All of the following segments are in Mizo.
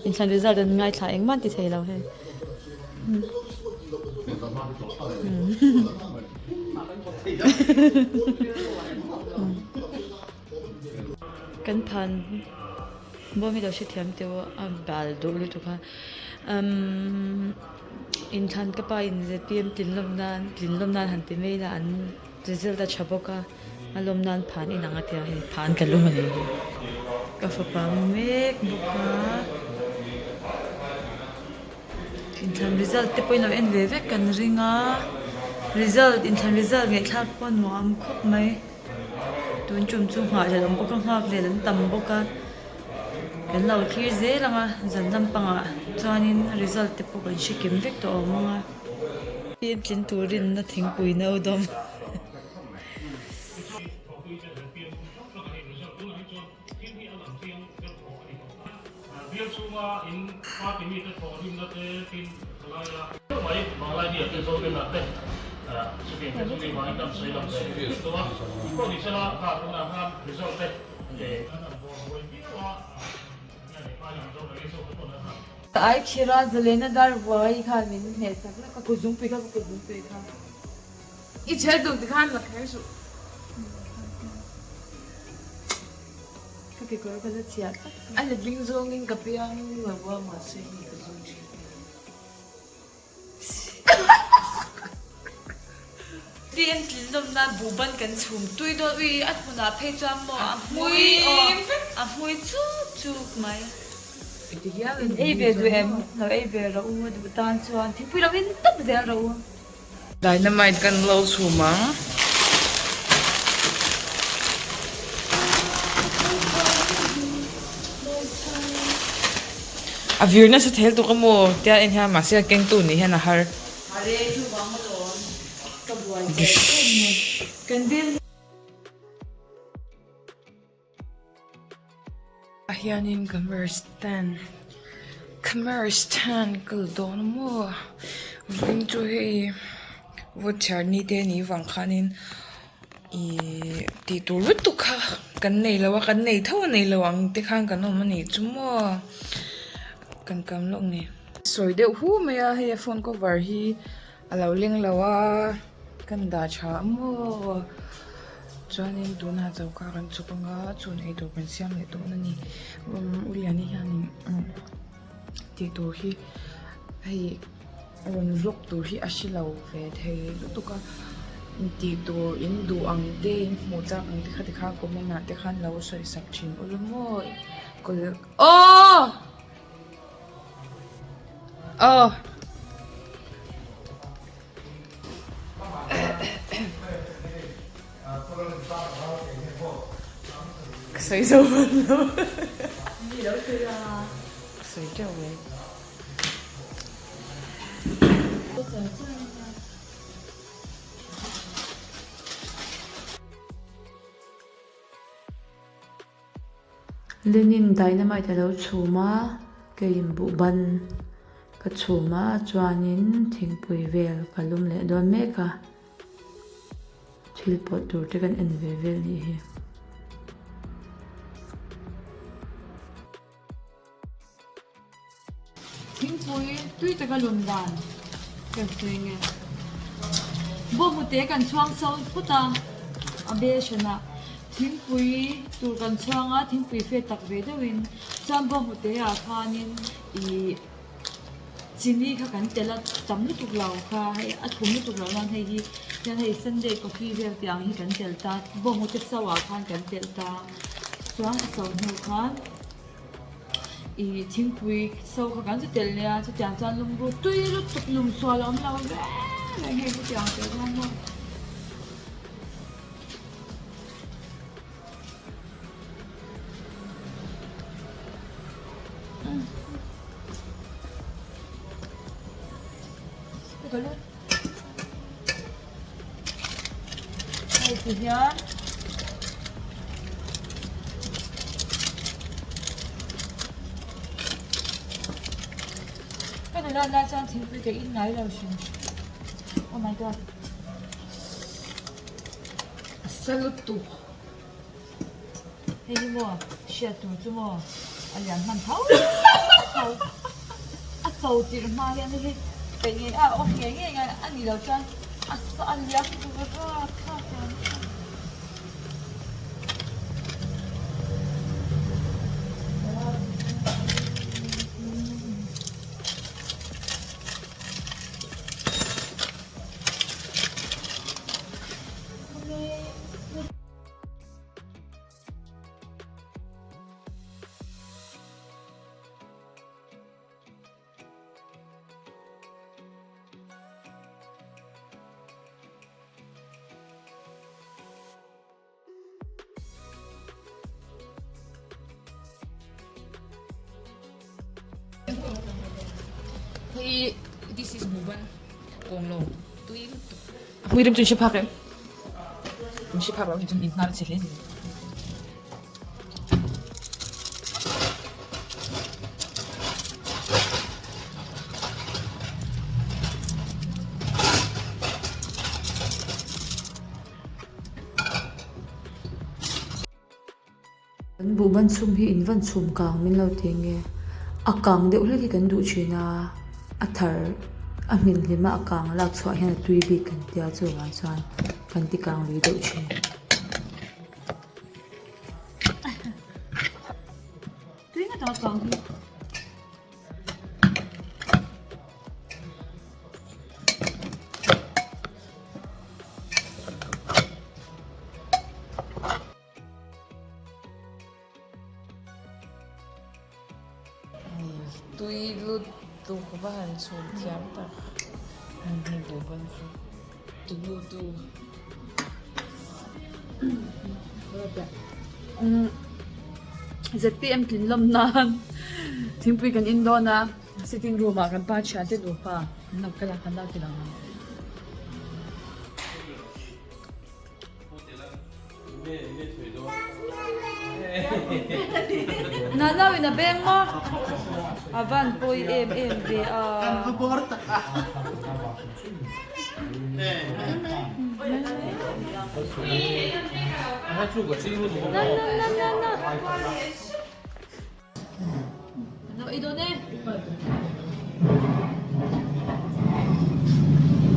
Inthlan result an ngaithla engmah an ti thei lo hei. Kan phan bawm hi lo hrethiam teuh a a bal duh lutuk a umm inthlan ka pa in zpm tlin lawm nan tlin lawm nan han ti mai ila an result a tha bawk a a lawm nan phan inang a tia hei phan ka lum a ni hi ka fapa mu mek bawk a inthlan result te pawhin lo en ve vek kan ring a result inthlan result ngaihthlak pawh a nuam khawp mai. Tun tum chu nghahhlelh awm bawk a nghakhlel an tam bawk a kan lo thlir zel ang a zan lampangah chuanin result te pawh kan hre kim vek tawh awm ang a. Fim tlin turin na thingpui no dawm. Ai khira zalena dar vuai khan min hneh sak vek a kut zungpui kha ka kut zungpui kha. I chher duh tikhan la kher suh. Ka kekawr ka la chhiah tak tak. A letling zawngin ka piang lo a mahse hei ka zawng thin. Tih tlin lawm nan buhban kan chhum tui dawn ui a hmunah phei chuan maw a hmui aw a hmui chuk chuk mai. In ei ve duh em? Lo ei ve rawh u a duh tan chuan thingpui lo in tawp zel rawh u. Dynamite kan lo chhum ang. A vir nasa thel tuk a maw tia en hian mahse a kengtu nih hian a har. Ah hianin camera stand camera stand ka la dawn a maw vawiin chu hei vote chhiar ni te anih vang khanin ihh tih tur lutuk kha kan nei lo a kan nei tho a nei lo ang te khan kan awm anih chu maw kan kam lawk ni. Sawi deuh hu mai a hei a phone cover hi a lo leng lo a kan dah tha a maw. Chuanin tunah choka kan chhuk anga chhun ei tur kan siam leh dawn a ni umm u Liani hianin umm tih tur hi hei rawn vlog tur hi a hre lo ve thei lutuk a tih tur in duh ang te in hmuh chak ang te kha tikhan comment ah te khan lo sawi sak thin ula maw aww. Aw. Ka sawi zo hman lo. Ka sawi teuh mai. Lenin dynamite a lo chhum a keiin buhban ka chhum a chuanin thingpui vel ka lum leh dawn mek a thil pawh tur te kan en ve vel nih hi. Thingpui tui taka lun dan kan sawi nge. Bawhmute kan chhuang so phawt a, a be hranah thingpui tur kan chhuang a, thingpui fe tak ve deuhin chuan bawhmute ah khanin ih chini kha kan telh a, tam lutuk lo kha hei a thlum lutuk loh nan hei hi hian hei sunday coffee vel tih ang hi kan telh ta, bawhmute so ah khan kan telh ta chuan a so hnu khan. Ih thingpui so kha kan chu telh nia chutiang chuan lungru tui lutuk lum sual a awm lo reng reng hei chutiang tel hian maw. Hei ti hian ka nula lai chuan thingpui ka in ngai lo hrim oh my god. Sa lutuk. Hei hi maw hriat tur chu maw a lian hman tho tho a so tirh hma hian hei hi peih ngei a awm ngei ngei ngai a nih loh chuan a a liam tur rap thlak ang. Hei this is Bhuban Kawnglo tui lutuk a hmui rem chu in hre phak em in hre phak lo hi chuan in hnar chhe hle ni. Kan buh ban chhum hi in van chhum kang min lo ti nge a kang deuh hlek hi kan duh thin a a thar a hmin hlim a a kang lak chhuah hian a tui bik kan tia chuvang chuan kan ti kang lui deuh thin. Tui nga tak a kang hi. Tui lutuk va han chhum thiam tak an hei duh ban chu tu tu. ZPM tlin lawm nan thingpui kan in dawn a sitting room ah kan pa thiante nupa an lo kal a kan lo ti lang ang. Nana in a beng maw? A van pawi em em ve a. Kan va bawr tak a. Na na na na na. Ano ei dawn e.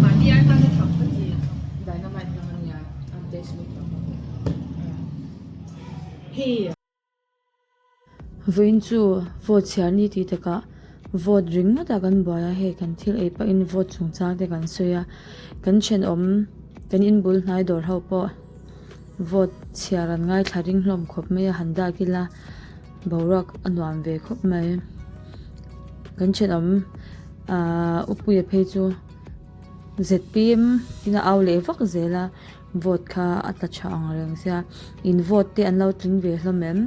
Mahni ai tan a tha ka ti. Dynamite hmang a nia, an taste lutuk ang. Hei. Vawiin chu vote chhiar ni tih takah vote ringawt a kan buai a, hei kan thil ei pahin vote chungchang te kan sawi a, kan thenawm kan inbul hnai dawr ho pawh vote chhiar an ngaithla ring hlawm khawp mai a, han dak ila boruak a nuam ve khawp mai. Kan thenawm ahh upuia phei chu zpm in a au leh vak zel a. Vote kha a tla tha ang reng sia in vote te an lo tling ve hlawm em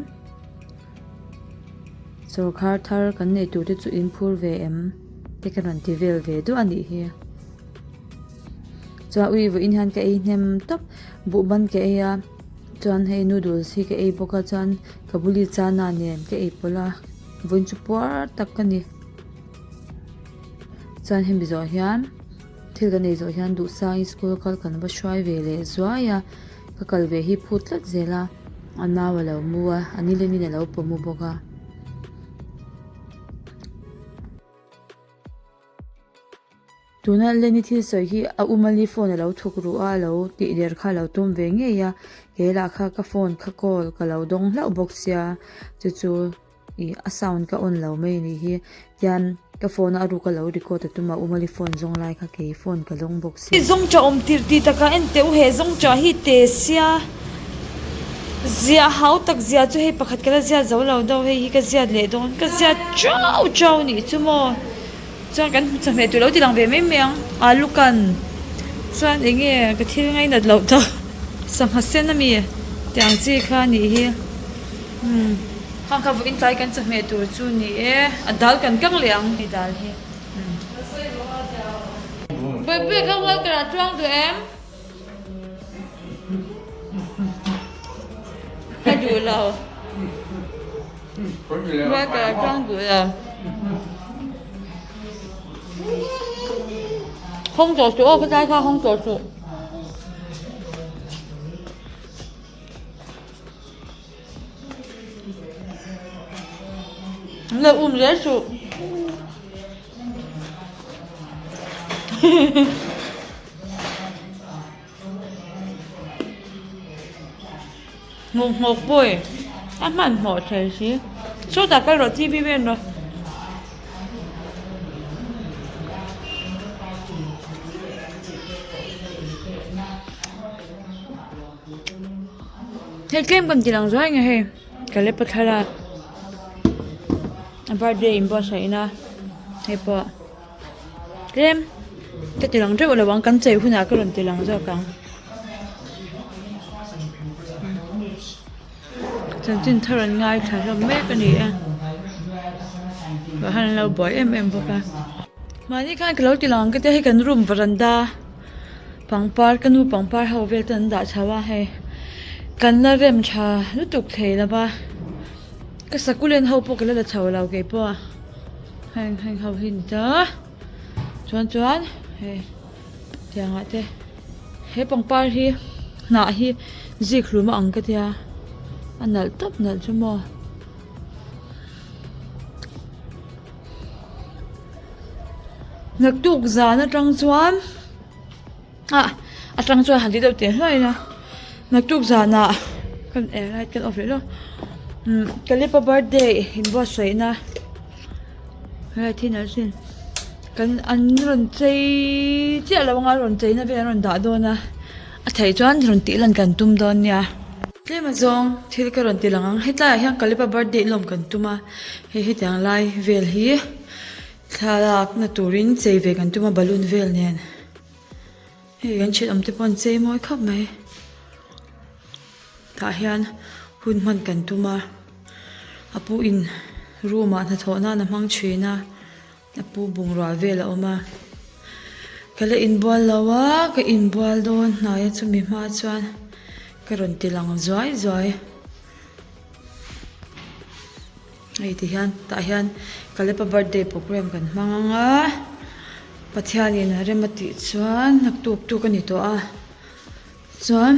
sawrkhar thar kan neih tur te chu in phur ve em te ka rawn ti vel ve duah a nih hi chuan ui vawiin hian ka ei hnem tawp buhban ka ei a chuan hei noodles hi ka ei bawk a chuan ka buli chana nen ka ei pawlh a vawiin chu puar tak ka ni chuan hemi zawh hian. Thil kan ei zawh hian Duhsangi school kal kan va hruai ve leh zuai a, ka kal ve hi phut tlat zel a, a nau a lo mu a, a nilengin a lo pawh mu bawk a. Tuna Lenny thil sawi hi a Umali phone a lo thuk ruh a, a lo tih der kha a lo tum ve ngei a, kei lah kha ka phone kha call ka lo dawng hlauh bawk sia, chu chu. Ih a sound ka on lo mai anih hi tian ka phone a a ruk a lo record a tum a Umali phone zawng lai kha kei phone ka lawng bawk si. Zawng tah awm tirh tih takah en teh u he zawng tah hi te sia ziah hau tak zia chu hei pakhat ka la ziat zo lo deuh hei hi ka ziat leh dawn ka ziat chau chau nih chu maw chuan kan chawhmeh tur lo ti lang ve mai mai ang alu kan chuan eng nge ka thil ngainat loh tak sangha sen ami tiang chi kha nih hi. Umm khang kha vawiin tlai kan chawhmeh tur chu ni e, a dal kan kang leh ang hei dal hi. Umm. Bawipuia kha worker ah tluang duh em? Ka duh lo. Worker ah tluang duh lo. Hawng tawh suh aw, ka tlai kha hawng tawh suh. Lo um zel suh. Hmuh hmuh pawi a hmanhmawh thei si sawtah kal rawh T V vel rawh. Hei tlem kan ti lang zuai nge hei ka lep a thlalak a birthday in buatsaih na hei pawh tlem ka ti lang teuh lo ang kan chei hunah ka rawn ti lang zawk ang chanchin thar an ngaithla hlawm mek a ni e tah hian an lo buai em em bawk a mahni khan ka lo ti lang ang ka tia hei kan room varanda. Pangpar ka nu pangpar ho vel te an dah chho a hei kan la rem tha lutuk thei lo va ka sakulen ho pawh ka la la chho lo kei pawh a heng heng ho hi ni ta chuan chuan hei tiang ah te he pangpar hi hnah hi zik hlum a ang ka tia a nalh tawp nalh chu maw. Naktuk zan atang chuan ah atang chuan han ti deuh teh hluai ila naktuk zanah kan eh light kan off leh lawk umm Kalipa birthday inbuatsaih na light hi nalh sin kan an rawn chei chiah lo anga rawn chei na vel an rawn dah dawn a a theih chuan rawn tih lan kan tum dawn nia. Tlem azawng thil ka rawn ti lang ang hetlaiah hian Kalipa birthday lawm kan tum a hei hetiang lai vel hi thlalak na turin chei ve kan tum a balloon vel nen hei kan thenawm te pawh an chei mawi khawp mai tah hian hun hman kan tum a a pu in room ah hnathawh nan a hmang thin a. A pu bungrua vel a awm a, ka la inbual lo a, ka inbual dawn hnai a chumi hma chuan ka rawn ti lang zuai zuai. Hei ti hian tah hian Kalepa birthday program kan hmang ang a, Pathianin a rem a tih chuan naktuk tuk a ni tawh a, chuan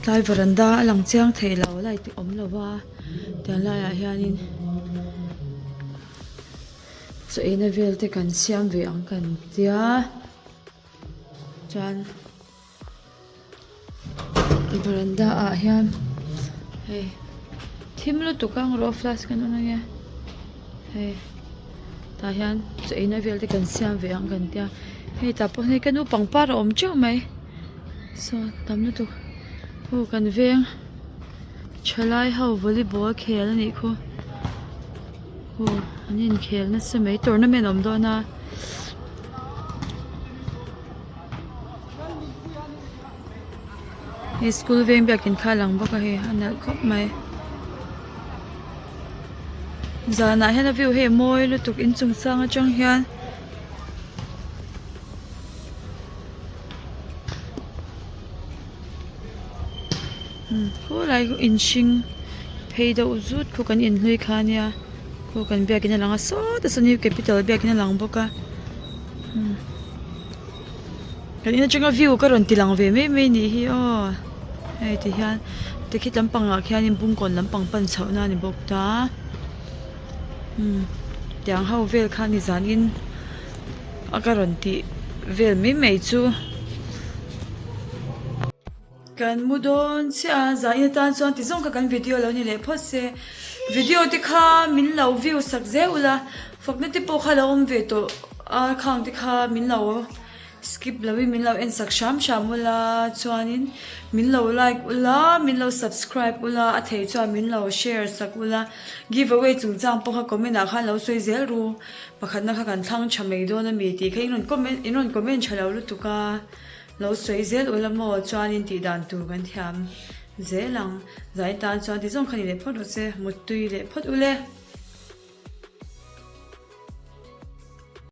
tlai varanda a lang chiang thei lo light a awm lo a tiang laiah hianin. Chaw eina vel te kan siam ve ang kan tia chuan veranda ah hian hei thim lutuk a rawh flash kan on ange hei tah hian chaw eina vel te kan siam ve ang kan tia hei tah pawh hi ka nu pangpar a awm teuh mai saw tam lutuk aw kan veng thalai ho volleyball khel a nih khu. Aw an inkhel nasa mai tournament a awm dawn a. Hei school veng biakin kha a lang bawk a hei a nalh khawp mai. Zanah hian a view hi a mawi lutuk inchung sang atang hian. Khulai khu in hring phei deuh zut khu kan inhlui kha ania khu kan biakin a lang a sawtah sawn new capital biakin a lang bawk a kan in atanga view ka rawn ti lang ve mai mai anih hi aw hei ti hian tikhi lampang ah khianin bungkawn lampang pan chhoh na a ni bawk ta tiang ho vel kha ni zanin a ka rawn tih vel mai mai chu. Kan mu dawn chiah a, zain atan chuan ti zawng kha kan video lo ni leh phawt se, video te kha min lo view sak zel ula, fakna te pawh kha lo awm ve tawh a khang te kha min lo skip lo in min lo en sak hram hram ula chuanin min lo like ula min lo subscribe ula a thei chuan min lo share sak ula give away chungchang pawh kha comment ah khan lo sawi zel ru pakhatna kha kan thlang tha mai dawn ami tih kha in rawn comment in rawn comment tha lo lutuk a. Lo sawi zel ula maw chuanin tih dan tur kan thiam zel ang. Zai tan chuan ti zawng kha ni leh phawt rawh che, muttui leh phawt ule.